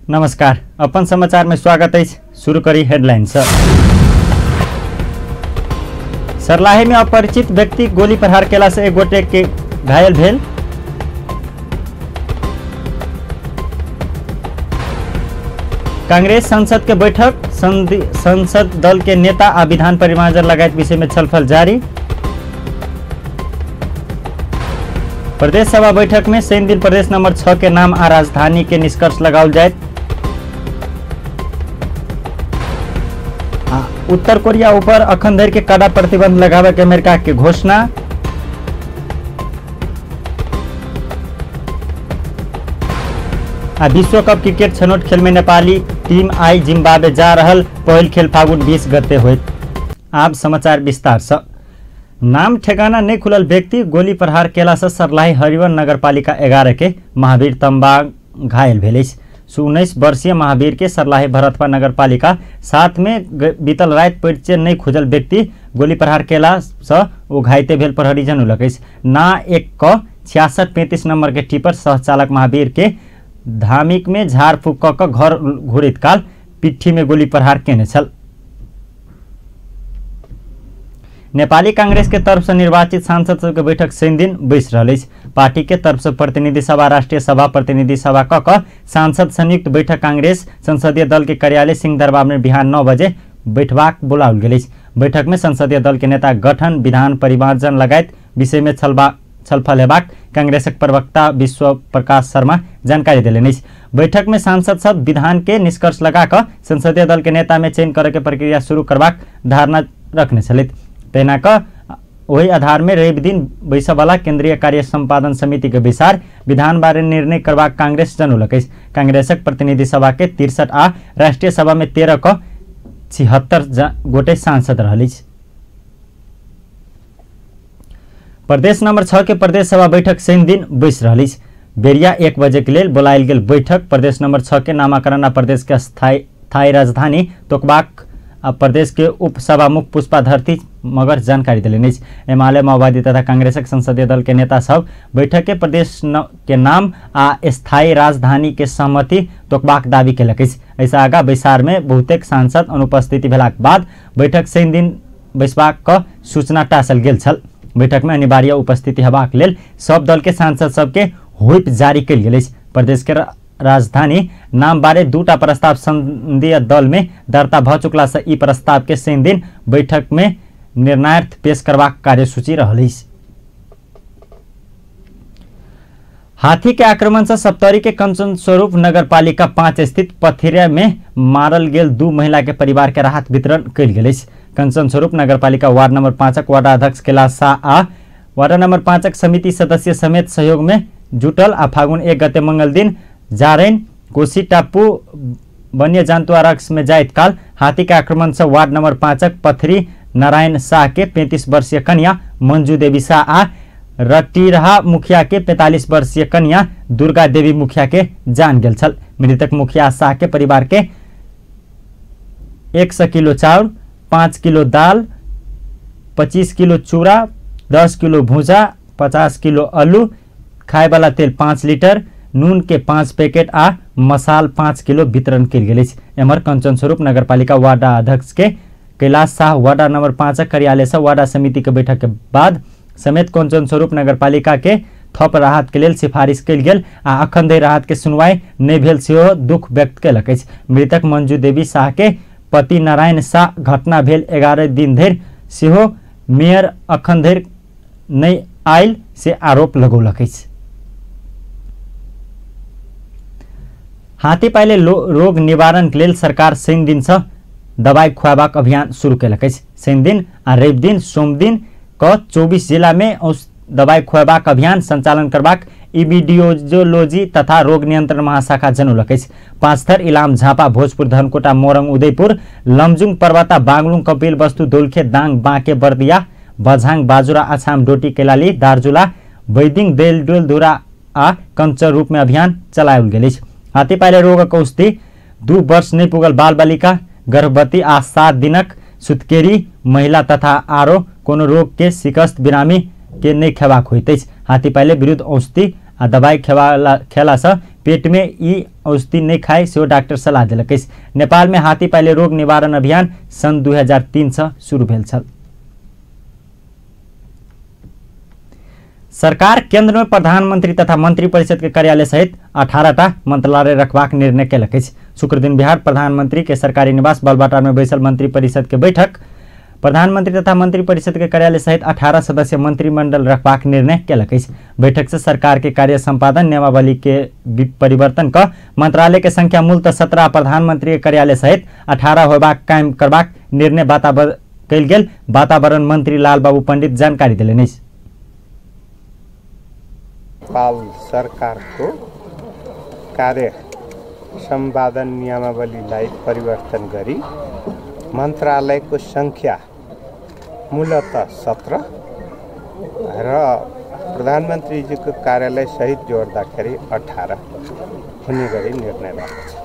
नमस्कार, अपन समाचार में स्वागत है। शुरू करी हेडलाइन से। सर्लाही में अपरिचित व्यक्ति गोली प्रहार केला से एक गोटे के घायल भेल। कांग्रेस संसद के बैठक, संसद दल के नेता आ विधान परिमार्जन लगायत विषय में छलफल जारी। प्रदेश सभा बैठक में शनि दिन प्रदेश नंबर 6 के नाम आ राजधानी के निष्कर्ष लगाओल जायत। उत्तर कोरिया ऊपर अखन धरि के कड़ा प्रतिबंध लगावे के अमेरिका के घोषणा। आ विश्व कप क्रिकेट छनौट खेल में नेपाली टीम आई जिम्बाब्वे जा रहल, पहिल खेल फागुन 20 गते होयत। आब समाचार विस्तार से। नाम ठेकाना नहीं खुलल व्यक्ति गोली प्रहार केला से सर्लाही हरिवन नगरपालिका 11 के महावीर तम्बा घायल भेल अछि। 19 वर्षीय महावीर के सर्लाही भरतपा नगरपालिका 7 में बीतल राति परिचय नहीं खुजल व्यक्ति गोली प्रहार केला से ओ घायते भेल प्रहरी जनौलक अछि। ना 1 क 6635 नंबर के टिपर सहचालक महावीर के धामिक में झाड़ फूक क घर घुरैत काल पिट्ठी में गोली प्रहार केने छल। नेपाली कांग्रेस के तरफ से निर्वाचित सांसद सबके बैठक शनि दिन बैस रहल अछि। पार्टी के तरफ से प्रतिनिधि सभा, राष्ट्रीय सभा, प्रतिनिधि सभा क सांसद संयुक्त बैठक कांग्रेस संसदीय दल के कार्यालय सिंहदरबार में बिहान 9 बजे बैठबाक बोलाओल गेल अछि। बैठक में संसदीय दल के नेता गठन, विधान परिमार्जन लगायत विषय में छलफल हेबाक कांग्रेसक प्रवक्ता विश्व प्रकाश शर्मा जानकारी देलनि अछि। बैठक में सांसद सब विधान के निष्कर्ष लगा कऽ संसदीय दल के नेता में चयन करे के प्रक्रिया शुरू करबाक धारणा रखने छलथि। तहिना कऽ ओहि आधार में रवि दिन बैसयवला केंद्रीय कार्य संपादन समिति के बैसार विधान बारे निर्णय करबाक कांग्रेस जनौलक अछि। कांग्रेसक प्रतिनिधि सभा के 63 आ राष्ट्रीय सभा में 13 क 76 गोटे सांसद रहल अछि। प्रदेश नंबर 6 के प्रदेश सभा बैठक शनि दिन बैस रहल अछि। बेरिया 1 बजे के लेल बोलायल गेल बैठक प्रदेश नंबर 6 के नामाकरण आ प्रदेश के स्थायी राजधानी तोकबाक आ प्रदेश के उपसभामुख पुष्पा धरती मगर जानकारी देलनि अछि। एमाले, माओवादी तथा कांग्रेसक संसदीय दल के नेता सब बैठक के प्रदेश के नाम आ स्थायी राजधानी के सहमति तोकबाक दावी केलक अछि। एहिसँ आगा बैसार में बहुतेक सांसद अनुपस्थिति भेलाक बाद बैठक शनि दिन बैसबाक क सूचना टाँसल गेल छल। बैठक में अनिवार्य उपस्थिति हेबाक लेल सब दल के सांसद सबके व्हिप जारी कयल गेल अछि। प्रदेश के राजधानी नाम बारे 2टा प्रस्ताव संसदीय दल में दर्ता भ चुकला से ई प्रस्ताव के शनि दिन बैठक में निर्णयार्थ पेश करबाक कार्यसूची रहल अछि। हाथी के आक्रमण से सप्तरी के कंचन स्वरूप नगरपालिका 5 स्थित पथिरिया में मारल गेल 2 महिला के परिवार के राहत वितरण कयल गेल अछि। कंचन स्वरूप नगरपालिका वार्ड नंबर 5 वार्ड अध्यक्ष कैलाश शाह आ वार्ड नंबर 5 समिति सदस्य समेत सहयोग में जुटल आ फागुन 1 गते मंगल दिन जारैन कोसी टापू वन्य जन्तु आरक्ष में जाइत काल हाथी के आक्रमण से वार्ड नंबर 5 पथरी नारायण शाह के 35 वर्षीय कन्या मंजू देवी शाह आ रटीरहा मुखिया के 45 वर्षीय कन्या दुर्गा देवी मुखिया के जान गेल छल। मृतक मुखिया शाह के परिवार के 100 किलो चाउर, 5 किलो दाल, 25 किलो चूड़ा, 10 किलो भूजा, 50 किलो आलू, खायवाला तेल 5 लीटर, नून के 5 पैकेट आ मसाल 5 किलो वितरण कयल गेल अछि। एम्हर कंचन स्वरूप नगरपालिका वार्ड अध्यक्ष के कैलाश शाह वार्ड नंबर 5 कार्यालय से वार्ड समिति के बैठक के बाद समेत कंचन स्वरूप नगरपालिका के थप राहत के लेल सिफारिश कयल गेल आ अखन धरि राहत के सुनवाई नहि भेल सेहो दुख व्यक्त कयलक अछि। मृतक मंजू देवी शाह के पति नारायण शाह घटना भेल 11 दिन धरि सेहो मेयर अखन धरि नहि आयल से आरोप लगौलक अछि। हाथी पाइले रोग निवारण के लेल सरकार शनि दिन से दवाई खुआबाक अभियान शुरू केलक अछि। शनि दिन आ रवि दिन सोम दिन क 24 जिला में दवाई खुआबाक अभियान संचालन करबाक इबिडियोलॉजी तथा रोग नियंत्रण महाशाखा जनौलक अछि। पाँचथर, इलाम, झापा, भोजपुर, धनकोटा, मोरङ, उदयपुर, लमजुङ, पर्वता, बागलुङ, कपिलवस्तु, दोलखे, दाङ, बाँके, बर्दिया, बझाङ, बाजुरा, अछाम, डोटी, कैलाली, दार्जुला, बैदिङ, डेलडुलधुरा आ कंचर रूप में अभियान चलाओल गेल अछि। हाथी पाइले रोगक औषधि 2 वर्ष नहि पुगल बाल बालिका, गर्भवती आ 7 दिनक सुतकेरी महिला तथा आरो कोनो रोग के शिकस्त बिरामी के नहि खेबाक होइत अछि। हाथी पाइले विरुद्ध औषधि आ दवाई खेला से पेट में ई औषधि नहीं खाए सेहो डाक्टर सलाह देलक अछि। नेपाल में हाथी पाइले रोग निवारण अभियान सन् 2003 से शुरू भेल छल। सरकार केंद्र में प्रधानमंत्री तथा मंत्री परिषद के कार्यालय सहित 18टा मंत्रालय रखबाक निर्णय केलक अछि। शुक्रदिन बिहार प्रधानमंत्री के सरकारी निवास बालबाटार में बैसल मंत्री परिषद के बैठक प्रधानमंत्री तथा मंत्री परिषद के कार्यालय सहित 18 सदस्य मंत्रिमंडल रखबाक निर्णय केलक अछि। बैठक से सरकार के कार्य संपादन नियमावली के परिवर्तन क मंत्रालय के संख्या मूलतः 17 प्रधानमंत्री के कार्यालय सहित 18 होबाक कायम करबाक निर्णय कयल गेल वातावरण मंत्री लालबाबू पंडित जानकारी देलनि अछि। नेपाल सरकारको कार्य सम्पादन नियमावलीलाई परिवर्तन गरी मन्त्रालयको संख्या मूलतः 17 र प्रधानमन्त्रीजीको कार्यालय सहित जोड्दाखेरि 18 हुने गरी निर्णय भएको छ।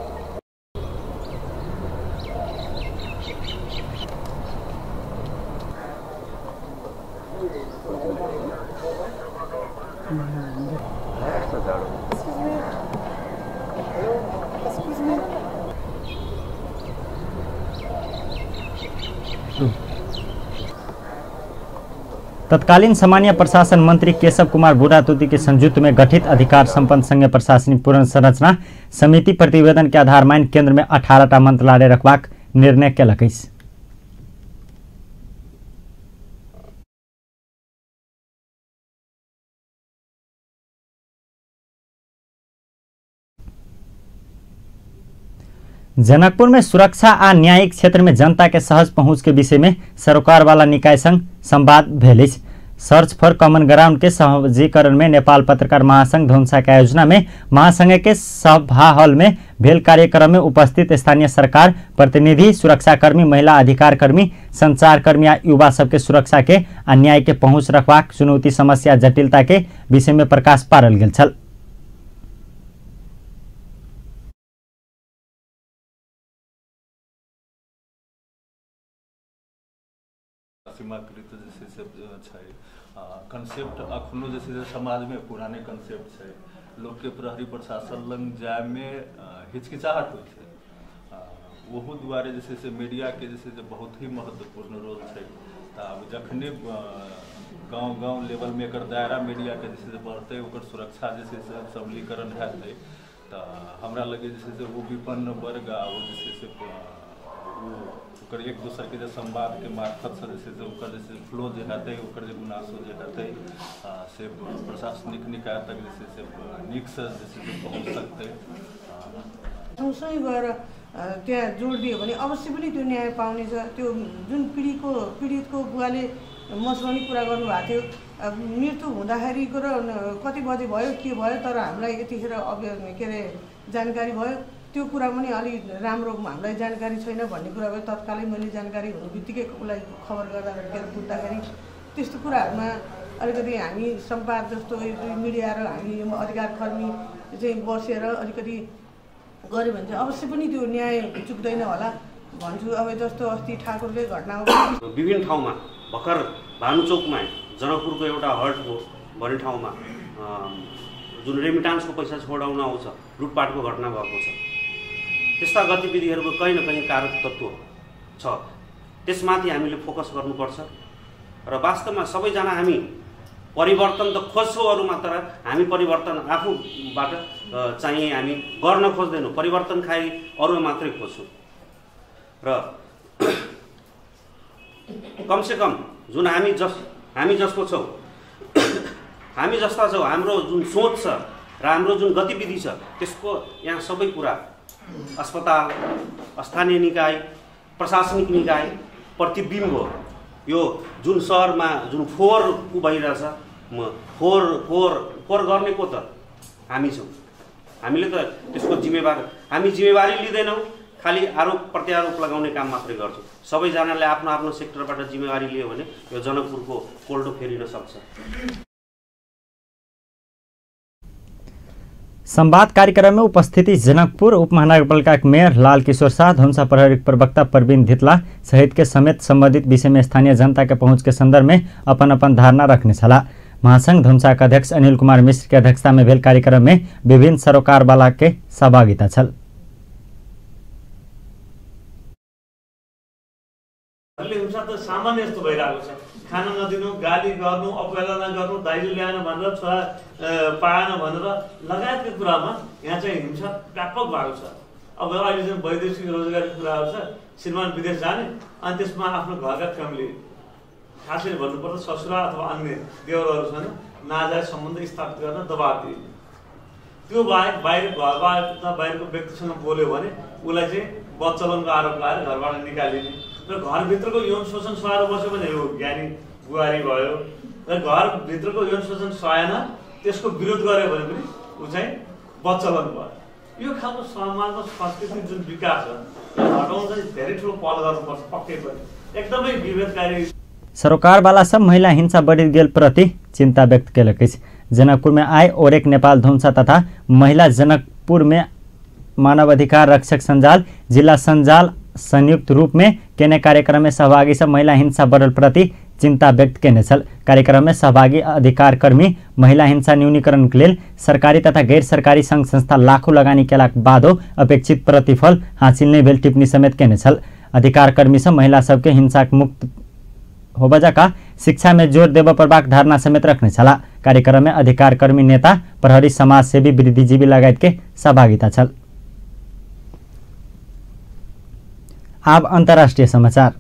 तत्कालीन सामान्य प्रशासन मंत्री केशव कुमार बुढ़ातुती के संयुक्त में गठित अधिकार संपन्न संघीय प्रशासनिक पुनर्संरचना समिति प्रतिवेदन के आधार मान केंद्र में 18टा मंत्रालय रखबाक निर्णय केलक अछि। जनकपुर में सुरक्षा आ न्यायिक क्षेत्र में जनता के सहज पहुंच के विषय में सरोकार वाला निकाय संग संवाद भेल अछि। सर्च फॉर कॉमन ग्राउंड के सहजीकरण में नेपाल पत्रकार महासंघ धनुषा के आयोजना में महासंघ के सभा हॉल में भेल कार्यक्रम में उपस्थित स्थानीय सरकार प्रतिनिधि, सुरक्षाकर्मी, महिला अधिकारकर्मी, संचारकर्मी आ युवा सबके सुरक्षा के आ न्याय के पहुंच रखबाक चुनौती, समस्या, जटिलता के विषय में प्रकाश पारल गेल छल। सीमाकृत जे छै कंसेप्ट अखनो जे छै समाज में पुराने कंसेप्ट छै, लोक के प्रहरी प्रशासन लग जाय में हिचकिचाहट होइ छै। ओहू दुआरे जे छै से मीडिया के जे छै से बहुत ही महत्वपूर्ण रोल छै। तऽ आब जखने गाँव गाँव लेवल में एकर दायरा मीडिया के जे छै से बढ़तै, ओकर सुरक्षा जे छै से सबलीकरण हेतै, तऽ हमरा लगे जे छै से ओ विपन्न वर्ग आ ओ जे छै से ओकर एक दोसर के जे संवाद के मार्फत से जे छै से ओकर जे छै फ्लो जे हेतै, ओकर जे गुनासो जे हेतै से प्रशासनिक निकाय तक जे छै से नीकसँ जे छै से पहुँच सकतै। सँगसँगै गएर त्यहाँ जोड दियो भने अवश्य पनि त्यो न्याय पाउनेछ। त्यो जुन पीडितको बुवाले मसँग पनि कुरा गर्नुभएको थियो, मृत्यु हुँदाखेरिको र कति बजे भयो के भयो तर हामीलाई यतिखेर अब के अरे जानकारी भयो, त्यो कुरा पनि अलि राम्रो हामीलाई जानकारी छैन भन्ने कुरा भयो। तत्कालै मैले जानकारी हुनु बित्तिकै उसलाई खबर गर्दाखेरि के अरे बुझ्दाखेरि त्यस्तो कुराहरूमा अलिकति हामी सम्पाद जस्तो मिडिया र हामी अधिकारकर्मी चाहिँ बसेर अलिकति गऱ्यो भने चाहिँ अवश्य पनि त्यो न्याय चुक्दैन होला भन्छु। अब जस्तो अस्ति ठाकुरकै घटना विभिन्न ठाउँमा भर्खर भानुचोकमा जनकपुरको एउटा हट हो भन्ने ठाउँमा जुन रेमिटान्सको पैसा छोडाउन आउँछ लुटपाटको घटना भएको छ। त्यस्ता गतिविधिहरूको कहीँ न कहीँ कारक तत्त्व छ, त्यसमाथि हामीले फोकस गर्नुपर्छ। र वास्तवमा सबैजना हामी परिवर्तन त खोज्छौँ अरूमा, तर हामी परिवर्तन आफूबाट चाहिँ हामी गर्न खोज्दैनौँ, परिवर्तन खाइ अरूमा मात्रै खोज्छौँ। र कमसेकम जुन हामी जस्तो छौँ, हामी जस्ता छौँ, हाम्रो जुन सोच छ र हाम्रो जुन गतिविधि छ त्यसको यहाँ सबै कुरा अस्पताल, स्थानीय निकाय, प्रशासनिक निकाय प्रतिबिम्ब हो। यो जुन सहरमा जुन फोहोर उ भइरहेछ, फोहोर फोहोर फोहोर गर्ने को त हामी छौँ। हामीले त त्यसको जिम्मेवार, हामी जिम्मेवारी लिँदैनौँ, खालि आरोप प्रत्यारोप लगाउने काम मात्रै गर्छौँ। सबैजनाले आफ्नो आफ्नो सेक्टरबाट जिम्मेवारी लियो भने यो जनकपुरको कोल्डो फेरिन सक्छ। संवाद कार्यक्रम में उपस्थिति जनकपुर उपमहानगरपालिका के मेयर लाल किशोर शाह, धनुषा प्रहरी प्रवक्ता प्रवीण धितला सहित के समेत संबंधित विषय में स्थानीय जनता के पहुंच के संदर्भ में अपन अपन धारणा रखने छला। महासंघ धनुषाक अध्यक्ष अनिल कुमार मिश्र के अध्यक्षता में भेल कार्यक्रम में विभिन्न सरोकारवाला के सहभागिता छल। हिंसा त सामान्य जस्तो भइरहेको छ। खान नदिनु, गाली गर्नु, अपहेलना गर्नु, दाइजो ल्याएन भनेर, छोरा पाएन भनेर लगायतका कुरामा यहाँ चाहिँ हिंसा व्यापक भएको छ। अब अहिले जुन वैदेशिक रोजगारीको कुराहरू छ, श्रीमान विदेश जाने अनि त्यसमा आफ्नो घरका फ्यामिली, खास गरी भन्नुपर्दा ससुरा अथवा अन्य देवरहरूसँग नाजायज सम्बन्ध स्थापित गर्न दबाब दिइने, त्यो बाहेक बाहिर घरबाट बाहिरको व्यक्तिसँग बोल्यो भने उसलाई चाहिँ बदचलनको आरोप लगाएर घरबाट निकालिने र घरभित्रको यौन शोषण सहेर बस्यो भने यो ज्ञानी बुहारी भयो र घरभित्रको यौन शोषण सहेन त्यसको विरोध गर्यो भने पनि ऊ चाहिँ बदचलन भयो। यो खालको समाजमा संस्कृति जुन विकास छ यो हटाउन चाहिँ धेरै ठुलो पहल गर्नुपर्छ। पक्कै पनि एकदमै विभेदकारी सरोकारवाला सब महिला हिंसा बढ़ि गेल प्रति चिंता व्यक्त केलक अछि। जनकपुर में आए ओरेक नेपाल धनुषा तथा महिला जनकपुर में मानवाधिकार रक्षक संजाल जिला संजाल संयुक्त रूप में केने कार्यक्रम में सहभागी सब महिला हिंसा बढ़ल प्रति चिंता व्यक्त केने छल। कार्यक्रम में सहभागी अधिकारकर्मी महिला हिंसा न्यूनीकरण के लेल सरकारी तथा गैर सरकारी संघ संस्था लाखों लगानी केलाक बादो अपेक्षित प्रतिफल हासिल नहि भेल टिप्पणी समेत केने छल। अधिकारकर्मी सब महिला सबके हिंसा मुक्त होबय जकाँ शिक्षा में जोर देबय पड़बाक धारणा समेत रखने छलाह। कार्यक्रम में अधिकारकर्मी नेता, प्रहरी, समाजसेवी, बुद्धिजीवी लगायत के सहभागिता छल। आब अंतर्राष्ट्रीय समाचार।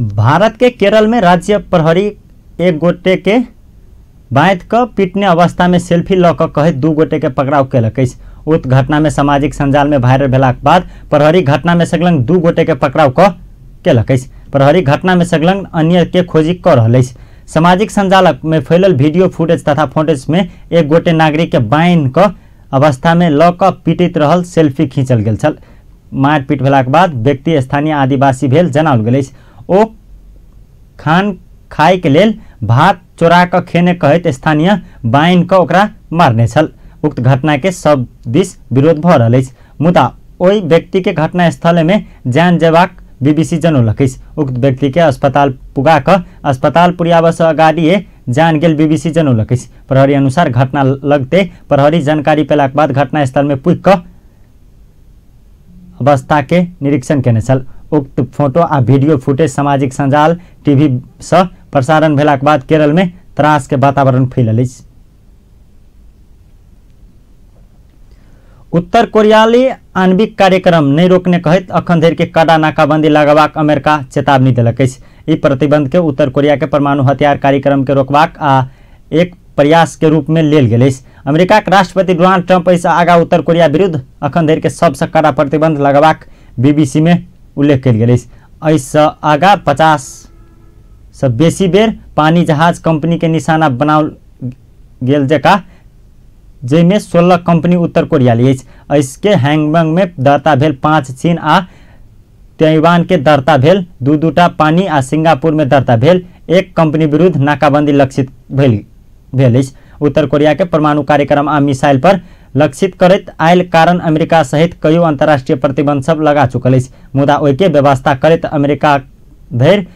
भारत के केरल में राज्य प्रहरी एक गोटे के बाँध क पीटने अवस्था में सेल्फी ल क कहैत दू गोटे के पकड़ाव केलक अछि। उक्त घटना में सामाजिक संजाल में वायरल भेलाक बाद प्रहरी घटना में संलग्न दू गोटे के पकड़ाव क केलक अछि। प्रहरी घटना में संलग्न अन्य के खोजी क रहल अछि। सामाजिक संजाल में फैलल वीडियो फुटेज तथा फुटेज में एक गोटे नागरिक के बान्हि क अवस्था में ल क पीटित रहल सेल्फी खींचल गेल छल। मारपीट भेलाक बाद व्यक्ति स्थानीय आदिवासी भेल जनाओल गेल अछि। ओ खान खाय के लेल भात चोरा क खेने कहैत स्थानीय बान्हि क ओकरा मारने छल। उक्त घटना के सब दिस विरोध भ रहल अछि, मुदा ओहि व्यक्ति के घटनास्थल में जान जेबाक बीबीसी जनौलक अछि। उक्त व्यक्ति के अस्पताल पुगा क अस्पताल पुरियाबसँ अगाडिए जान गेल बीबीसी जनौलक अछि। प्रहरी अनुसार घटना लगते प्रहरी जानकारी पेलाक बाद घटनास्थल में पुगि क अवस्था के निरीक्षण केने छल। उक्त फोटो आ वीडियो फुटेज सामाजिक संजाल टीवी सँ प्रसारण भेलाक बाद केरल में त्रास के वातावरण फैलल अछि। उत्तर कोरियाली आणविक कार्यक्रम नहि रोकने कहैत अखन धरि के कड़ा नाकाबंदी लगबाक अमेरिका चेतावनी देलक अछि। ई प्रतिबंध के उत्तर कोरिया के परमाणु हथियार कार्यक्रम के रोकबाक आ एक प्रयास के रूप में लेल गेल अछि। अमेरिका के राष्ट्रपति डोनाल्ड ट्रंप एहिसँ आगा उत्तर कोरिया विरुद्ध अखन धरि के सबसँ कड़ा प्रतिबंध लगबाक बीबीसी में उल्लेख कयल गेल अछि। एहिसँ आगा 50 सँ बेसी बेर पानी जहाज कंपनी के निशाना बनाओल गेल जका जाहिमे 16 कंपनी उत्तर कोरियाली अछि। एहिके हैंगबंग में दर्ता भेल 5 चीन आ ताइवान के दर्ता भेल 2-2 पानी आ सिंगापुर में दर्ता भेल एक कंपनी विरुद्ध नाकाबंदी लक्षित भेल अछि। उत्तर कोरिया के परमाणु कार्यक्रम आ मिसाइल पर लक्षित करैत आयल कारण अमेरिका सहित कयौ अंतर्राष्ट्रीय प्रतिबंध सब लगा चुकल अछि, मुदा ओहिके व्यवस्था करैत अमेरिका धरि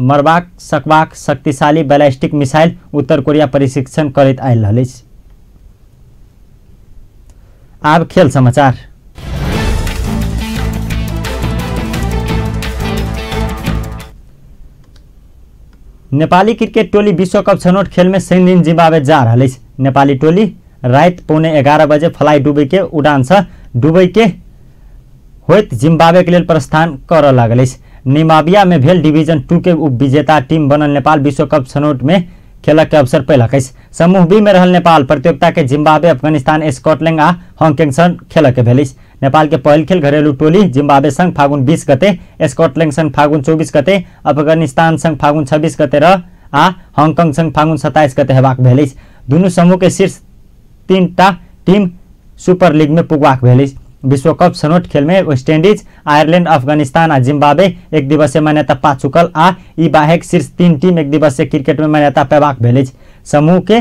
मरबाक सकबाक शक्तिशाली बैलिस्टिक मिसाइल उत्तर कोरिया प्रशिक्षण करैत आयल रहल अछि। आब खेल समाचार। नेपाली क्रिकेट टोली विश्वकप छनौट खेल में शनि दिन जिम्बाब्वे जा रहल अछि। नेपाली टोली राति 10:45 बजे फ्लाई दुबई के उड़ान से दुबई के होइत जिम्बाब्वे के लेल प्रस्थान करऽ लागल अछि। निमाबिया में भेल डिवीजन 2 के उपविजेता टीम बनल नेपाल विश्वकप छनौट में खेलक के अवसर पैलक अछि। समूह बी में रहल नेपाल प्रतियोगिता के जिम्बाब्वे, अफगानिस्तान, स्कॉटलैंड आ हांगकांग संग खेलक के भेल अछि। नेपाल के पहिल खेल घरेलू टोली जिम्बाब्वे संग फागुन 20 गते, स्कॉटलैंड संग फागुन 24 गते, अफगानिस्तान संग फागुन 26 गते र आ हांगकांग संग फागुन 27 गते हेबाक भेल अछि। दुनू समूह के शीर्ष 3टा टीम सुपर लीग में पुगबाक भेल अछि। विश्वकप छनौट खेल में वेस्ट इंडीज, आयरलैंड, अफगानिस्तान आ जिम्बाब्वे एक दिवसीय मान्यता पा चुकल आ ई बाहेक शीर्ष 3 टीम एक दिवसीय क्रिकेट में मान्यता पेबाक भेल अछि। समूह के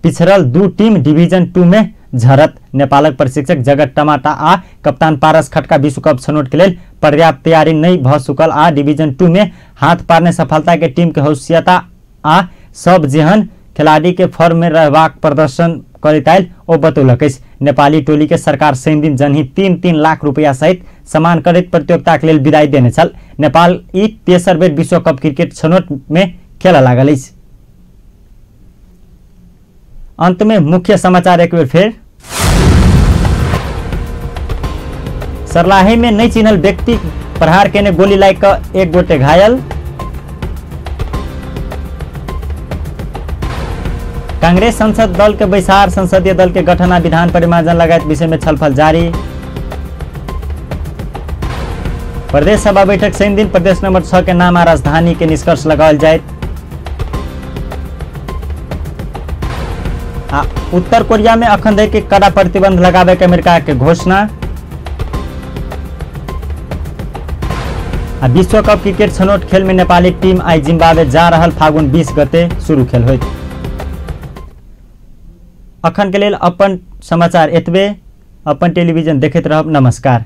पिछड़ल 2 टीम डिवीजन 2 में झरत। नेपालक प्रशिक्षक जगत टमाटा आ कप्तान पारस खटका विश्वकप छनौट के लेल पर्याप्त तैयारी नहीं भ चुकल आ डिवीजन 2 में हाथ पारने सफलता के टीम के होशियता आ सब जेहन खिलाड़ी के फॉर्म में रहबाक प्रदर्शन करैत आयल ओ बतौलक अछि। नेपाली टोली के सरकार शनिदिन जनही 3-3 लाख रुपया सहित सम्मान करैत प्रतियोगिता के लेल विदाई देने छल। नेपाल ई तेसर बेर विश्वकप क्रिकेट छनौट में खेलऽ लागल अछि। अंत में मुख्य समाचार एक बेर फेर। सरलाही में नहीं चिन्हल व्यक्ति प्रहार केने गोली लागि कऽ एक गोटे घायल। कांग्रेस संसद दल के बैसार, संसदीय दल के गठन आ विधान परिमार्जन लगायत विषय में छलफल जारी। प्रदेश सभा बैठक शनि दिन प्रदेश नंबर 6 के नाम आ राजधानी के निष्कर्ष लगाओल जायत। आ उत्तर कोरिया में अखन धरि के कड़ा प्रतिबंध लगावे के अमेरिका के घोषणा। आ विश्व कप क्रिकेट छनौट खेल में नेपाली टीम आई जिम्बाब्वे जा रहल, फागुन 20 गते शुरू खेल होइत। अखन के लेल अपन समाचार एतबे। अपन टेलीविजन देखैत रहब। नमस्कार।